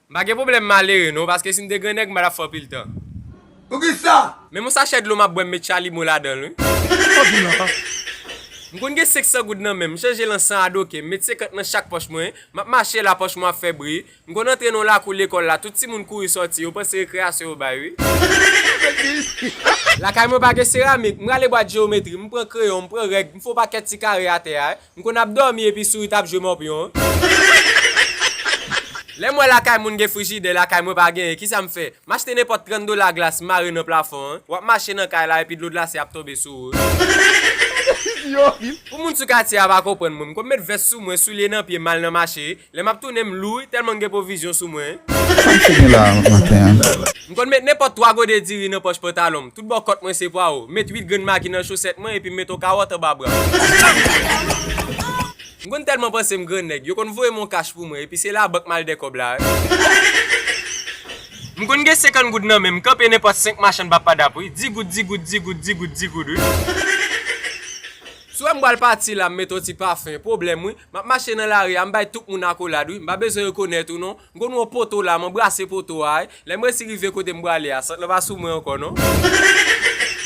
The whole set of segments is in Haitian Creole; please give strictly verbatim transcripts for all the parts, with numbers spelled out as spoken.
M pa gen pwoblèm malere non, paske si m te grannèg, m pa t ap fè anpil tan. Poukisa? Menm yon sachè dlo m ap bwè, m met chalimo ladan l, wi. M konn gen senk san goud nan men m, m chanje l an san adoke, m met senkant nan chak pòch mwen, m ap mache la, pòch mwen ap fè bri. M konn antre nan yon lakou lekòl la, tout timoun kouri sòti, yo panse rekreyasyon yo bay, wi. Lakay mwen pa gen seramik, m rale bwat jewometri, m pran kreyon, m pran règ, m fè yon pakèt ti kare atè a, wi. M konn ap dòmi epi sourit ap jwe mòpyon. Lè m wè lakay moun gen frijidè, lakay mwen pa genyen, kisa m fè? M achte nenpòt trant dola glas, m mare nan plafon an. W ap mache nan kay la epi dlo glase ap tonbe sou ou. Pou moun sou katye a pa konprann mwen, m konn met vès sou mwen, soulye nan pye m, al nan mache. Lè m ap tounen, m lou, tèlman m gen pwovizyon sou mwen. Sa m te gen la maten an? M konn met nenpòt twa gode diri nan pòch pantalon m. Tout bò kòt mwen se pwawo. M met uit grenn magi nan chosèt mwen epi m met yon kawòt anba bra m. M konn tèlman panse m grannèg, yo konn voye m yon kach pou mwen, epi se labank m al dè kòb la, wi. M konn gen senkant goud nan men m, m kanpe nenpòt senk machann papadap, wi. Di goud, di goud, di goud, di goud, di goud, wi. Si w wè m pral pati la, m met yon ti pafen, pwoblèm, wi. M ap mache nan lari a, m bay tout moun akolad, wi. M pa bezwen rekonèt ou non. M konn wè yon poto la, m anbrase poto a, wi. Lè m resi rive kote m prale a, sant lan pa sou mwen ankò, non.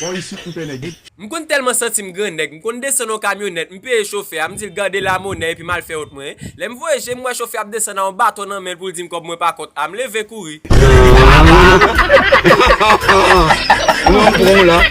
Bon, isit m fè nèg wi. M konn tèlman santi m grannèg, m konn desann yon kamyonèt, m peye chofè a, m di l gade lamonè epi m al fè wout mwen. Lè m voye je m, m wè chofè a ap desann a yon baton nan men l pou l di m kòb mwen pa kont a, m leve kouri. Ou an pran w la.